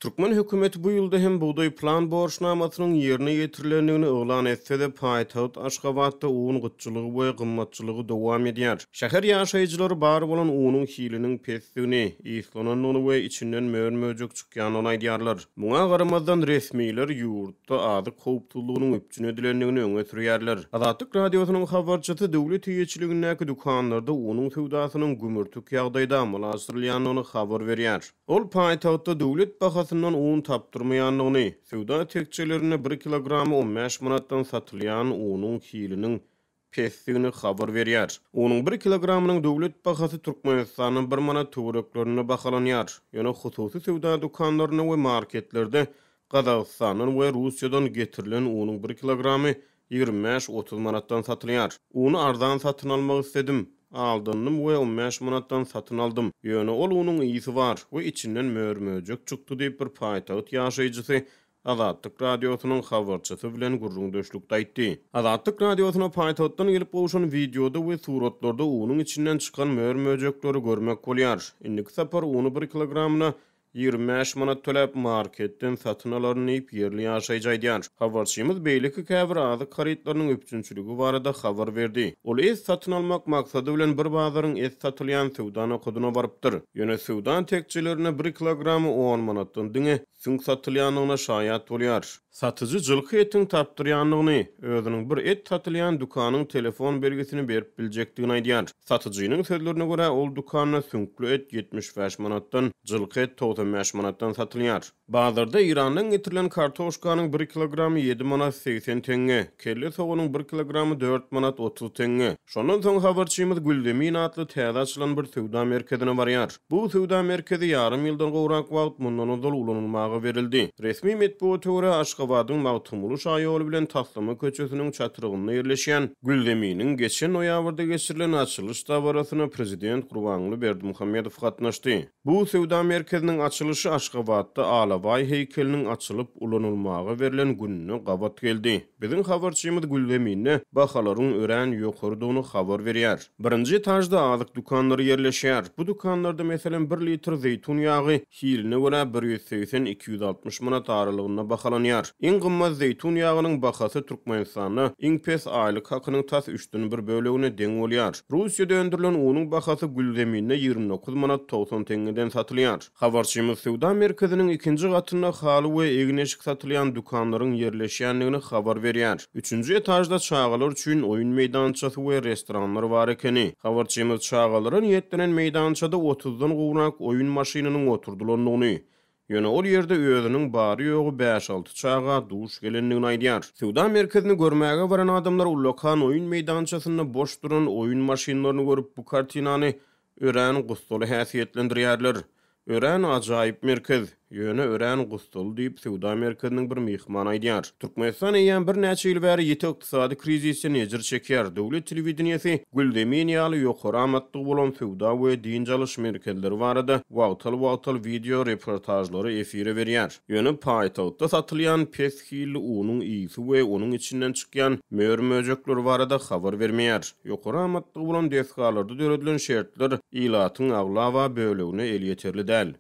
Türkmen hökümeti bu ýylda hem bugdaý plan borçnamasynyň ýerine ýetirilendigini yglan etse-de, paýtagt Aşgabatda un gytçylygy we gymmatçylygy dowam edýär. Şäher ýaşaýjylary bar bolan unuň hiliniň pesdigini, yslanandygyny we içinden mör-möjek çykýandygyny aýdýarlar. Muňa garamazdan, resmiler ýurtda azyk howpsuzlygynyň üpjün edilendigini öňe sürýärler. Azatlyk Radiosynyň habarçysy döwlet eýeçiligindäki dükanlarda unuň söwdasynyň gümürtik ýagdaýda amala aşyrylýandygyny habar berýär. Ol paýtagtda döwlet bahasyndan un tapdyrmaýandygyny, söwda tekjelerinde bir kilogramy on bäş manatdan satylýan unuň hiliniň pesdigini habar berýär. Unuň bir kilogramynyň döwlet bahasy Türkmenistanda bir manat töwereklerinde bahalanýar. Ýöne hususy söwda dükanlarynda we marketlerde Gazagystandan we Russiýadan getirilen unuň bir kilogramy 25-30 manatdan satylýar. Uny arzan satyn almak isledim. Aldandym we on bäş manatdan satyn aldym. Ýöne ol unuň ysy bar we içinden mör-möjek çykdy diýip, bir paýtagt ýaşaýjysy Azatlyk Radiosynyň habarçysy bilen gürrüňdeşlikde aýtdy. Azatlyk Radiosyna paýtagtdan gelip gowşan wideoda we suratlarda unuň içinden çykan mör-möjekleri görmek bolýar. Indiki sapar uny bir kilogramyna 25 manat töläp, marketden satyn alaryn diýip, ýerli ýaşaýjy aýdýar. Habarçymyz beýleki käbir azyk harytlarynyň üpjünçiligi barada habar berdi. Ol et satyn almak maksady bilen bir bazaryň et satylýan söwda nokadyna barypdyr. Ýöne söwda tekjelerinde bir kilogramy on manatdan diňe süňk satylýandygyna şaýat bolýar. Satyjy jylky etiň tapdyrýandygyny, özüniň bir et satylýan dükanyň telefon belgisini berip biljekdigini aýdýar. Satyjynyň sözlerine görä, ol dükanda süňkli et 75 manatdan, jylky et 95 manatdan satylýar. Bazarda Eýrandan getirilen kartoşkanyň bir kilogramy ýedi manat 80 teňňe, kelle soganyň bir kilogramy dört manat 30 teňňe. Şondan soň habarçymyz Gülzemin atly täze açylan bir söwda merkezine barýar. Bu söwda merkezi ýarym ýyldan gowrak wagt mundan ozal ulanylmaga berildi. Resmi metbugata görä, Aşgabadyň Magtymguly şaýoly bilen Taslama köçesiniň çatrygynda ýerleşýän Gülzeminiň geçen noýabrda geçirilen açylyş dabarasyna prezident Gurbanguly Berdimuhamedow gatnaşdy. Bu söwda merkeziniň açylyşy Aşgabatda Alabaý heýkeliniň açylyp ulanylmaga berlen gününe gabat geldi. Biziň habarçymyz Gülzeminde bahalaryň örän ýokarydygyny habar berýär. Birinji etažda azyk dükanlary ýerleşýär. Bu dükanlarda, meselem, bir litr zeýtun ýagy hiline görä 180, 260 manat aralygynda bahalanýar. Iň gymmat zeýtun ýagynyň bahasy Türkmenistanda iň pes aýlyk hakynyň tas üçden bir bölegine deň bolýar. Russiýada öndürilen unuň bahasy Gülzeminde 29 manat 90 teňňeden satylýar. Habarçymyz söwda merkeziniň ikinji gatynda haly we egin-eşik satylýan dükanlaryň ýerleşýändigini habar berýär. Üçünji etažda çagalar üçin oýun meýdançasy we restoranlar bar ekeni. Habarçymyz çagalara niýetlenen meýdançada otuzdan gowrak oýun maşynynyň oturdylandygyny, ýöne ol ýerde özüniň bary-ýogy bäş-alty çaga duş gelendigini aýdýar. Söwda merkezini görmäge baran adamlar ullakan oýun meýdançasynda boş duran oýun maşynlaryny görüp, bu kartinany örän gussaly häsiýetlendirýärler. Örän ajaýyp merkez, ýöne örän gussaly diýip, söwda merkeziniň bir myhmany aýdýar. Türkmenistan eýýäm birnäçe ýyl bäri ýiti ykdysady krizisden ejir çekýär. Döwlet telewideniýesi Gülzemin ýaly ýokary amatlygy bolan söwda we dynç alyş merkezleri barada wagtal-wagtal wideo reportažlary efire berýär. Ýöne paýtagtda satylýan pes hilli unuň ysy we onuň içinden çykýan mör-möjekler barada habar bermeýär. Ýokary amatlygy bolan desgalarda döredilen şertler ilatyň aglaba bölegine elýeterli däl.